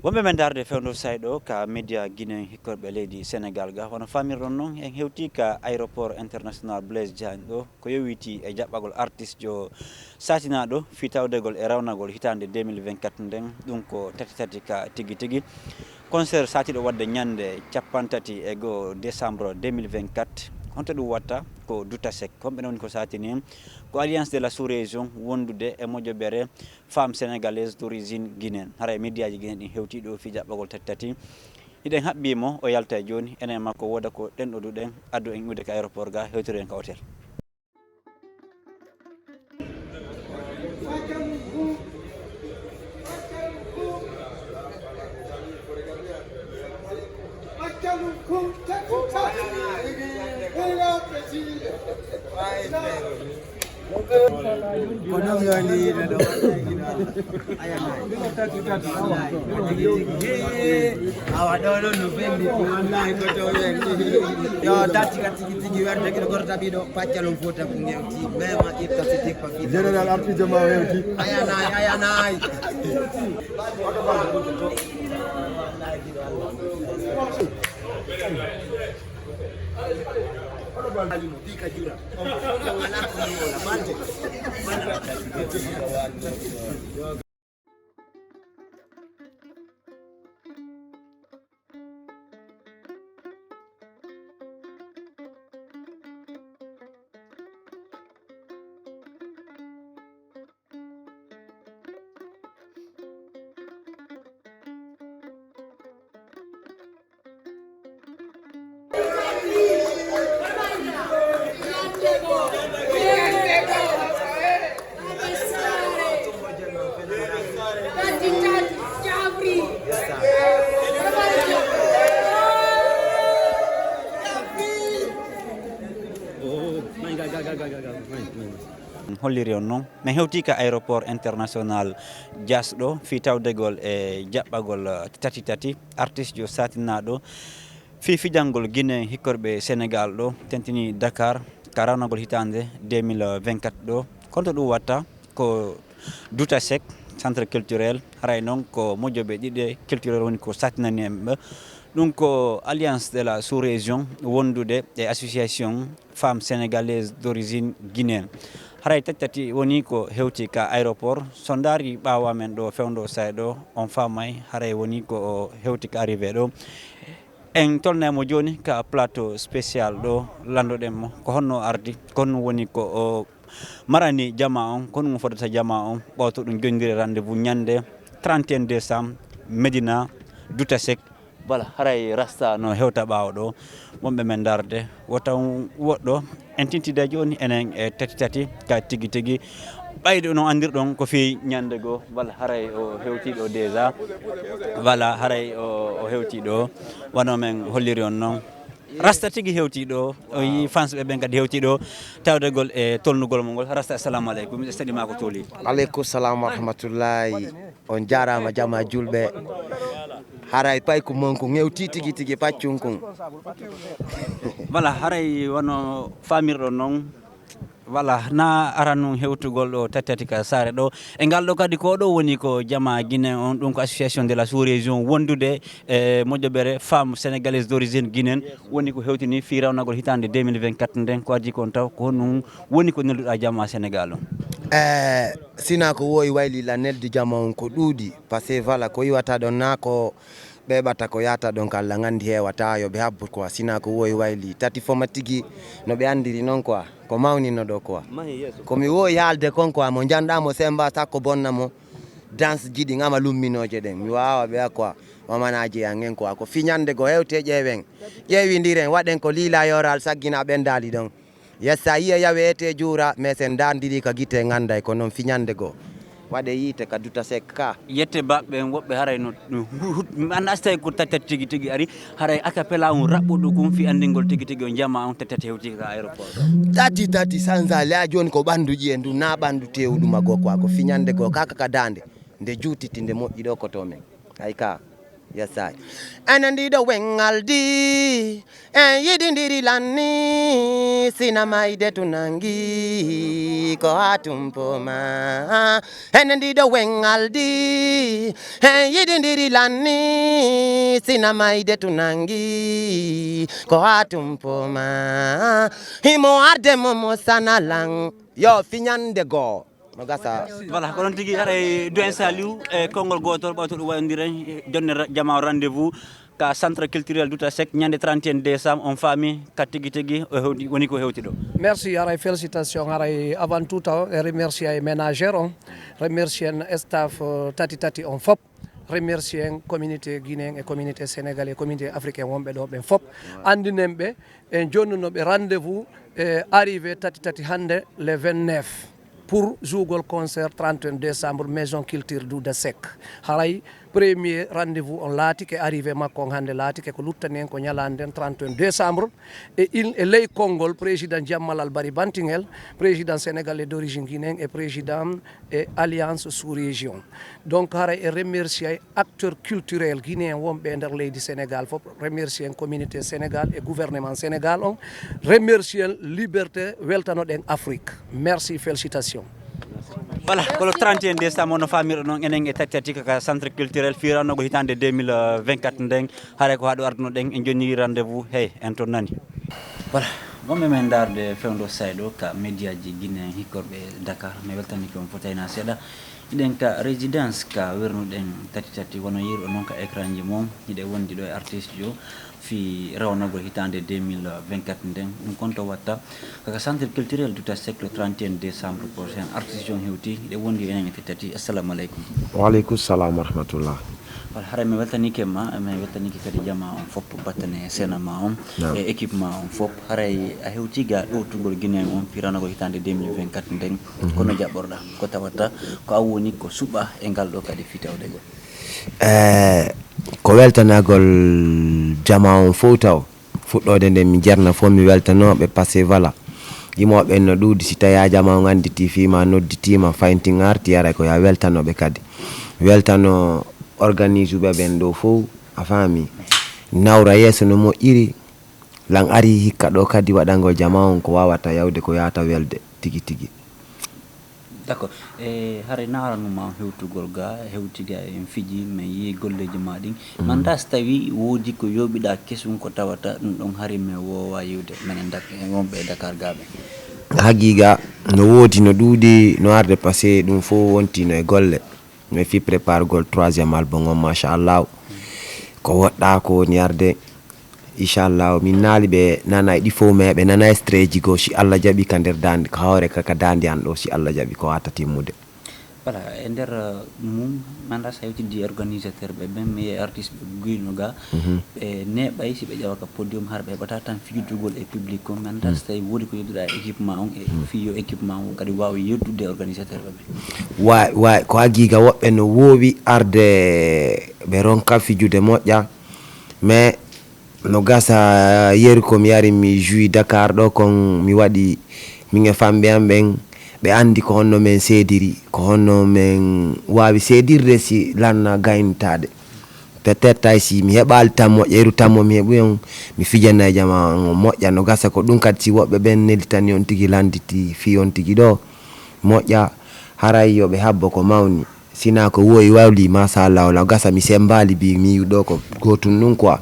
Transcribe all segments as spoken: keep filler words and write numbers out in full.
Wonɓe men ndaarde fewndo sayɗo ka média guinéen hikkorɓe leydi Sénégal ga, wano faamirɗon noon, en hewti ka aéroport international Blaise Diagne ɗo, ko yowiti e jaɓɓagol artistejo saatinaɗo fii tawdegol e rawnagol hitaande deux mille vingt-quatre nden, ɗum ko tati tati ka tigi tigi. Concert saatiiɗo waɗde ñande cappanɗe tati e go'o décembre deux mille vingt-quatre. Honto ɗum watta? Ko Dutasek. Honɓe woni ko saatini? Ko Alliance de la Sous-Région wondude e mojobere Femmes Sénégalaises d'Origine Guinéenne. Haray médiaji guinéen ɗin hewti ɗo fii jaɓɓagol tati tati. Hiɗen haɓɓi mo, o yalta e jooni. Enen e makko wooda ko ɗenɗoduɗen, addu en iwde ka aéroport ga, hewtiren ka hôtel. Ko ɗum yo liiɗo ɗo. Awa ɗo ɗon no fendi, wallahi ko to yen. Yo, tati ka tigi tigi werde kino gorta ɓiɗo paccal on fota ko ngewti mema itta si tippa fi. Général arti jama wewti. Ayanay, ayanay. Holliri on noon, min hewti ka aéroport international Diass ɗo, fii tawdegol e jaɓɓagol, eh, tati tati, artistejo saatinaɗo fii fijangol Guinée hikkorɓe Sénégal ɗo, tentini Dakar, ka rawnagol hitaande deux mille vingt-quatre ɗo. Konto ɗum watta ko Dutasek, centre culturel, haray noon ko mojoɓe ɗiɗe culturel woni ko saatinani en ɓe. Ɗum ko Alliance de la Sous-Région wondude e association Femmes Sénégalaises d'Origine Guinéenne. Haray tati tati woni ko hewti ka aéroport. So ndaari ɓaawo amen ɗo fewndo sayɗo, on faamay haray woni ko o hewti ka arrivé ɗo. En tolnay mo jooni ka plateau spécial ɗo, lanndoɗen mo ko honno ardi, ko honno woni ko o marani jama on, ko honno fodata jama on, ɓawto ɗum jondire rendez-vous ñande trente et un décembre, Médina, Dutasek. Voilà, haray Rasta no hewta ɓaawo ɗo, wonɓe men ndaarde, wota woɗɗo, en tintida jooni enen e tati tati ka tigi tigi. Ɓayde no anndirɗon ko fii ñande goo, voilà, haray o hewti ɗo déjà. Voilà, haray o, o hewti ɗo, wano men holliri on noon. Rasta tigi hewti ɗo, o yii fans ɓe ɓen kadi hewti ɗo, tawdegol e tolnugol mo ngol. Rasta, assalamu aleykum, miɗo saɗi ma ko tooli. Aleykum salam wa rahmatullahi. On jaaraama jama julɓe. Haray payku mon ko ŋewti tigi tigi paccun kun. Voilà, haray wano faamirɗon noon. Voilà, na aran nun hewtugol ɗo tati tati ka saare ɗo. E ngal ɗo kadi ko ɗo woni ko jama Guinée on, ɗum ko association de la sous-région wondude e moƴƴoɓere Femmes Sénégalaises d'Origine Guinéenne. Woni ko hewtini fii rawnagol hitaande deux mille vingt-quatre nden, ko adii kon taw ko honɗum woni ko nelduɗaa jama Sénégal on? Eh, sina ko woyi wayli la neldi jama on ko ɗuuɗi, parce que voilà ko iwata ɗon na ko ɓe ɓata ko yata ɗon ka Allah nganndi heewata yo ɓe habbu quoi, sina ko woyi wayli tati fo ma tigi no ɓe anndiri non quoi, ko mawnino ɗo quoi. Ko mi woyi haalde kon quoi, mo njanɗa mo semba sakko bonna mo, danse jiɗi ngama lumminooje ɗen, mi waawa ɓe quoi, wamanaaji an en quoi, ko fiñande go hewte ƴeewen, ƴeewindiren, waɗen ko liila yoral saggina ɓendaali ɗon. Yessa yiya yawe ete juura, mais sen ndaarndiri ka gite ngannday ko noon fiñande goo. Waɗe yiite ka duta sek ka. Yette baɓɓe en woɓɓe haray no, no hu-, hu-, mi anndaa si tawi ko tati tati tigi tigi ari, haray a cappella on raɓɓuɗo kun fi anndingol tigi tigi on jama on tati tati hewti ka aéroport ɗo. Tati tati sansa le a jooni ko ɓanndu ƴiye ndu na ɓanndu tewɗuma goo quoi, ko fiñande goo kaka ka daande nde juutiti nde moƴƴi ɗo koto men. Ay ka. Yes, I. Enen ɗiɗo wengal di en yiɗindiri lanni, sina mayde to nangi ko haa tumpo ma. Enen ɗiɗo wengal di en yiɗindiri lanni, sina mayde to nangi ko haa tumpo ma. Himo arde mo mo sana lan. Yo fiñande goo. No gasa. Voilà, ko ɗon tigi haray Duin Saliou e konngol gootol ɓawto ɗum wayondiren jonne ra- jama o rendez-vous ka centre culturel Douta Seck ñande trente et un décembre, on faami ka tigi tigi o hewti woni ko hewti ɗo. Merci, haray félicitation, haray avant tout taw e remercier e ménagère on, remercier en staff euh, tati tati on fop, remercier en communauté guinéen e communauté sénégalais, communauté africain wonɓe ɗo ɓen fop, andinen ɓe en jonnuno ɓe rendez-vous e arrivé tati tati hannde le vingt-neuf pour jougol concert trente et un décembre maison culture Douda Seck. Haray premier rendez-vous on laatike, arrivé makko on hannde laatike, ko luttani en ko ñalaande nden trente et un décembre. E il e ley konngol président Jammal Albari Bantingel, président sénégalais d'origine guinéen e président e alliance sous région. Donc haray e remercier acteur culturel guinéen wonɓe e nder leydi Sénégal fof, remercier en communauté Sénégal e gouvernement Sénégal on, remercier en liberté, weltanoɗen Afrique. Merci, félicitations. Voilà, ko le trente et un décembre no faamirɗo noon enen e tati tati ka centre culturel firanogo hitande deux mille vingt-quatre nden, haray ko haɗo ardunoɗen e jonni rendez-vous, hey, en to nani. Voilà, wonɓe men ndaarde fewndo sayɗo ka médiaji guinéen hikkorɓe Dakar, mi weltanike on fotayna seeɗa. Hiɗen ka résidence ka wernuɗen tati tati, wano yiiruɗo noon ka écran ji mon, hiɗe wondi ɗo e artiste jo fii rawnagol hitaande deux mille vingt-quatre nden. Ɗum konto watta kaka centre culturel Douta Seck le trente et un décembre prochain. Artiste jo on hewti, hiɗe wondi enen e tati tati. Assalamu aleykum. Wa aleykum salam wa rahmatullah. Wala haray mi weltanike ma, mi weltanike kadi jama on fop, battane sena ma on, naam, e équipe ma on fop. Haray a hewti ga ɗowtugol Guinée on fii rawnagol hitaande deux mille vingt-quatre nden. Mhm. Kono jaɓɓorɗa, ko tawata ko a woni ko suɓa e ngal ɗo kadi fitawde gol? Eh, ko weltanagol jama on fof taw. Fuɗɗoode nde mi jarna fof mi weltanooɓe, parce que voilà, yimooɓe no ɗuuɗi, si tawi a jama on annditi fii ma, nodditii ma, fayntin arti, aray ko yo a weltanooɓe kadi. Weltano organise ɓe ɓen ɗo fof, a faami. Nawra yeeso no moƴƴiri, lan ari hikka ɗo kadi waɗangol jama on ko waawata yawde ko yahata welde tigi tigi. D'accord. E haray naranuma hewtugol ga, hewti ga en fiji, mi yii golleji ma ɗin. Mm. Manda so tawi woodi ko yooɓiɗa kesum ko tawata ɗum ɗon hari mi woowa yiwde, menen Dak-, e wonɓe e Dakar ga ɓe. Haqiqa, no woodi, no ɗuuɗi, no arde, parce que ɗum fof wontino e golle. Mi fii prépargol troisième album on, machallahu. Ko woɗɗa ko woni arde. Inchallahu, min naali ɓe nana e ɗi fof, mais ɓe nana extrait ji goo, si Allah jaɓi, ka nder daande, ka hoore ka, ka daande an ɗo, si Allah jaɓi, ko wata timmude. Voilà, e nder, uh, mum, mi annda so hewtidi organisateur ɓe ɓen, mi e artiste ɓe guyno ga, mhm, ɓe neeɓay si ɓe ƴewa ka podium, har ɓe heɓata tan fijutugol e public on, mi annda, mhm, so tawi woodi ko yedduɗa e équipement on, e, mhm, fii yo équipement on kadi waawa yeddude organisateur ɓe ɓen. Waay, waay, ko haqiqa woɓɓe no woowi arde ɓe ronka fijude moƴƴa, mais no gasa, yeru ko mi yari mi jui Dakar ɗo kon, mi waɗi min e famɓe am ɓen, ɓe andi ko honno men seediri, ko honno men waawi seedirde si lanna gayntaade. Peut-être tawi si mi heɓaali tammo, ƴeru tammo mi heɓi on, mi fijanay jama on moƴƴa, no gasa ko ɗum kadi si woɓɓe ɓen nelitani on tigi, landiti fii on tigi ɗo moƴƴa, haray yo ɓe habbo ko mawni. Sina ko woyi wawli, machallah, wala gasa mi sembaali bi mi yi'u ɗo ko gotum ɗum quoi.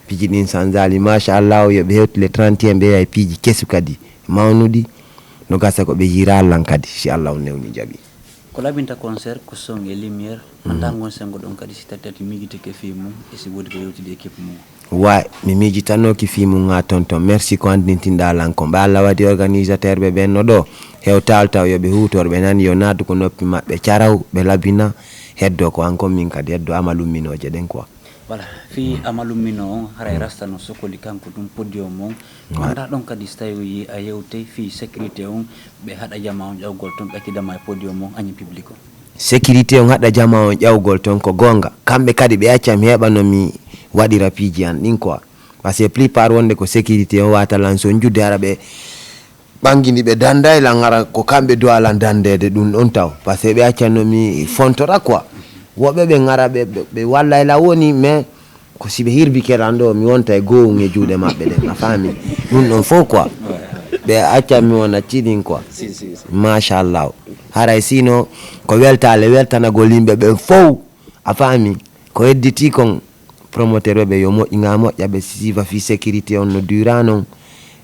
Piiji ɗin sanjali, machallah, yo ɓe hewti le trente et un ɓe yahi piiji kesu kadi mawnuɗi. No gasa ko ɓe yiira lan kadi, si Allah on newni jaɓi. Ko labinta concert ko son e lumière, mhm, annda ngon sengo ɗon kadi si tati tati miijitike fii mum e si woodi ko yewtidi équipe mum. Waay, mi miijitanooki fii mum haa ton ton. Merci ko anndintinɗaa lan kon. Ɓe Allah waɗi organisateur ɓe ɓen no ɗoo. Hewtaali taw yo ɓe huutor, ɓe nani yo naatu ko noppi maɓɓe caraw, ɓe labina, heddoo ko an kon min kadi heddoo ama lumminooje ɗen quoi. Voilà, fii ama lummino on, haray rasta no sokoli kanko ɗum podium on. Waay. Anndaa ɗon kadi so tawi a yewtay fii sécurité on, ɓe haɗa jama on ƴawgol ton, ɓe accida ma e podium on, añi public on. Sécurité on haɗa jama on ƴawgol ton, ko goonga. Kamɓe kadi ɓe acca mi heɓa no mi waɗira piiji an ɗin quoi. Parce que plupart wonde ko sécurité on wata lan sonjude, hara ɓe ɓangini ɓe danday lan, hara ko kamɓe duwa lan dandeede ɗum ɗon taw. Parce que ɓe acca no mi fontora quoi. Woɓɓe ɓe ngara ɓe, ɓe, ɓe wallay lan woni, mais Ko si ɓe hirbike lan ɗo, mi wonta e gowun e juuɗe maɓɓe ɗen, a faami? Ɗum ɗon fof quoi. Ɓe accan mi wona ciɗin quoi. Machallah. Haray sino ko weltaale weltanagol yimɓe ɓen fow, a faami? Ko hedditi kon, promoteur ɓe yo moƴƴi nga moƴƴa, ɓe siiva fii sécurité on no dura non,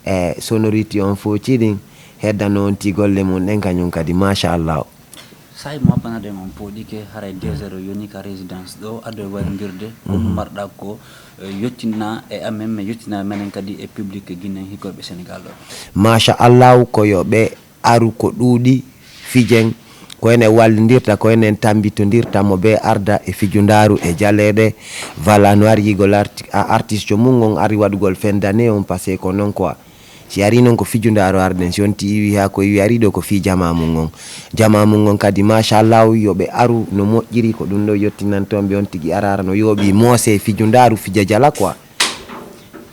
e sonorité on fof ciɗin, heddano on ti golle mum ɗen kañum kadi, machallah. Sahi mo happanaɗen on pooɗike, haray deux heures o yoni ka résidence ɗo, ado e wayndirde, ko ɗum marɗa ko, eh, yottina e amen, mais yottina menen kadi e public Guinée hikkoɓe Sénégal ɗo. Machallah, ko yo ɓe aru ko ɗuuɗi fijen, ko enen wallindirta, ko enen tambitondirta mo ɓe arda e fijundaaru e jaleeɗe. Voilà, no ari yigol arti-, a-, artiste mum on ari waɗugol fin d'année on, parce que ko non quoi. Si ari non ko fijundaaru arden, si on ti iwi haa ko iwi ari ɗo ko fii jama mum on. Jama mum on kadi, machallah, yo ɓe aru no moƴƴiri, ko ɗum ɗo yottinanto ɓe on tigi arara no yooɓi moose fijundaaru fija jala quoi.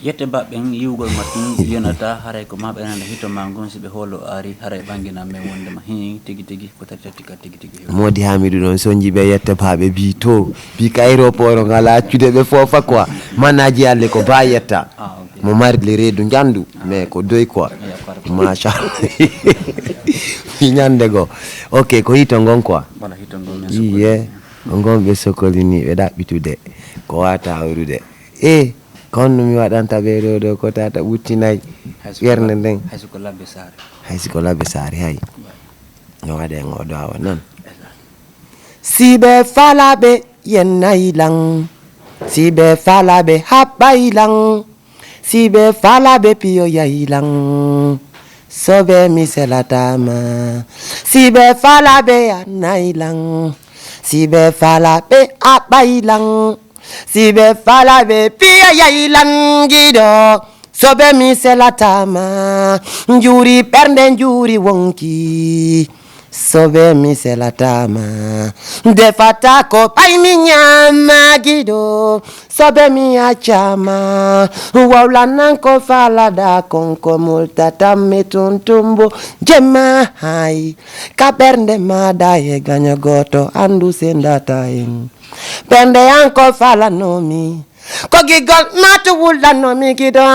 Yette baɓɓen yiwgol ma tun yonata, haray ko ma ɓe nana hito ma ngon, si ɓe hoolo ari, haray ɓanginan men wondema hii tigi tigi ko tati tati ka tigi tigi yo. Moodi Hamidu ɗon sonji ɓe yette baɓe bi to, bi ka aéroport on ala accude ɓe foofa quoi. Manaji alle ko ba yetta. Ah, ok. Mo mari le reedu njandu, mais ko doy quoi. Machallah. Mi ñande go. Ok, ko hito ngon quoi. Voilà, hito ngon men. Iye, ko ngon ɓe sokolini, ɓe ɗaɓɓitude. Ko wata hawrude. E, ko honno mi waɗanta ɓe ɗo, ɗo ko tata ɓuttinay ɓernde nden? Hay so ko labbe saare. Hay so ko labbe saare, hay. No waɗe ngo ɗo awa non. Si ɓe fala ɓe yennay lan. Si ɓe fala ɓe haɓɓay lan. Si ɓe fala ɓe piyoyay lan. So ɓe mi selatama. Si ɓe fala ɓe yannay lan. Si ɓe fala ɓe haɓɓay lan. Si ɓe fala ɓe piya yaylan giɗo, so ɓe mi selatama, njuuri ɓernde njuuri wonki. So ɓe mi selatama, defata ko ɓay mi ñaama giɗo, so ɓe mi accama, wawlanan ko falada kon ko multatan mi tuntumbu jemma hay, ka ɓernde maɗa e gaño goto andu sendata en. Ɓernde an ko falanomi, ko gigol matu wulɗanomi giɗo.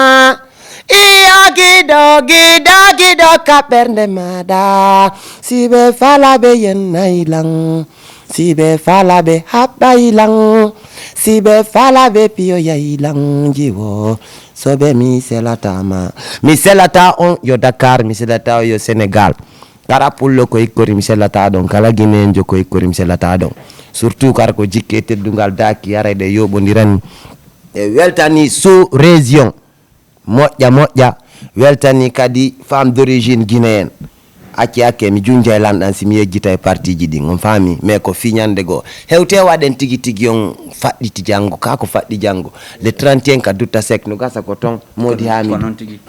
Iyo giɗo, giɗo, giɗo ka ɓernde maɗa. Si ɓe fala ɓe yennay lan, si ɓe fala ɓe haɓɓay lan, si ɓe fala ɓe piyoyay lan jiwo. So ɓe mi selatama, mi selata on yo Dakar, mi selata on yo Sénégal. Kala pullo ko ikkori mi sellata ɗon, kala gineenjo ko ikkori mi sellata ɗon. Surtout kala ko jikke teddungal daaki haray ɗe yooɓondirani. E weltani sous région. Moƴƴa, moƴƴa. Weltani kadi femme d'origine guinéenne. Acci hakke mi junja e lanɗan si mi yejjita e partiji ɗin. On faami? Mais ko fii ñande goo. Hewte waɗen tigi tigi on faɗɗiti janngo. Kaa ko faɗɗi janngo. Le trente et un ka dutta sek no gasa ko ton. Moodi Ko Haamidu. Noon tigi.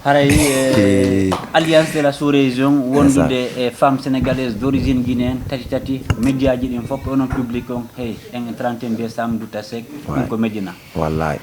Haray, eh, Alliance de la sous-région wondude e femme sénégalaise d'origine guinéenne, tati tati, médiaji ɗin fof, onon public on, hey, en trente et un décembre, dutta sek, ɗum ko Medina. Wallahi.